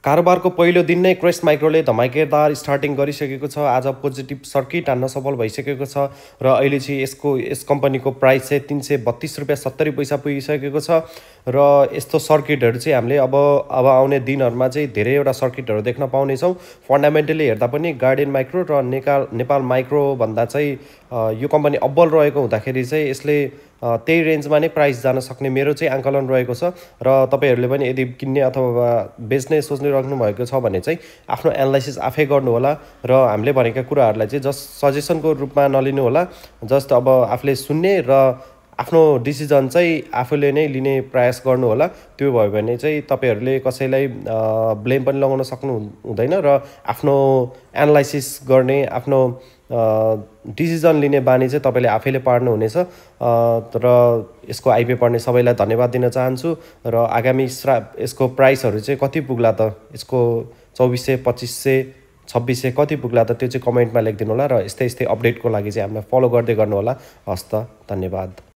कारोबारको पहिलो दिन नै क्रेस्ट माइक्रोले धमाकेदार स्टार्टिङ गरिसकेको छ। आज पोजिटिभ सर्किट हान्न सफल भइसकेको छ र अहिले चाहिँ यस कम्पनीको प्राइस चाहिँ 332 रुपियाँ 70 पैसा पुगिसकेको छ र यस्तो सर्किटहरू चाहिँ हामीले अब आउने दिनहरूमा चाहिँ धेरैवटा सर्किटहरू देख्न पाउनेछौँ। फन्डामेन्टली हेर्दा पनि गार्डियन माइक्रो र नेपाल माइक्रो भन्दा चाहिँ यो कम्पनी अब्बल रहेको हुँदाखेरि चाहिँ यसले त्यही रेन्जमा नै प्राइस जान सक्ने मेरो चाहिँ आङ्कलन रहेको छ र तपाईँहरूले पनि यदि किन्ने अथवा बेच्ने सोच्नु भएको छ भने चाहिँ आफ्नो एनालाइसिस आफै गर्नु होला र हामीले भनेका कुराहरूलाई चाहिँ जस्ट सजेसनको रूपमा नलिनु होला। जस्ट अब आफूले सुन्ने र आफ्नो डिसिजन चाहिँ आफूले नै लिने प्रयास गर्नु होला। त्यो भयो भने चाहिँ तपाईँहरूले कसैलाई ब्लेम पनि लगाउन सक्नु हुँदैन र आफ्नो एनालाइसिस गर्ने आफ्नो डिसिजन लिने बानी चाहिँ तपाईँले आफैले पार्नुहुनेछ। र यसको आइपी पढ्ने सबैलाई धन्यवाद दिन चाहन्छु र आगामी यसको प्राइसहरू चाहिँ कति पुग्ला त, यसको 2400 2500 2600 कति पुग्ला त, त्यो चाहिँ कमेन्टमा लेखिदिनु होला र यस्तै अपडेटको लागि चाहिँ हामीलाई फलो गर्दै गर्नु होला। हस्त, धन्यवाद।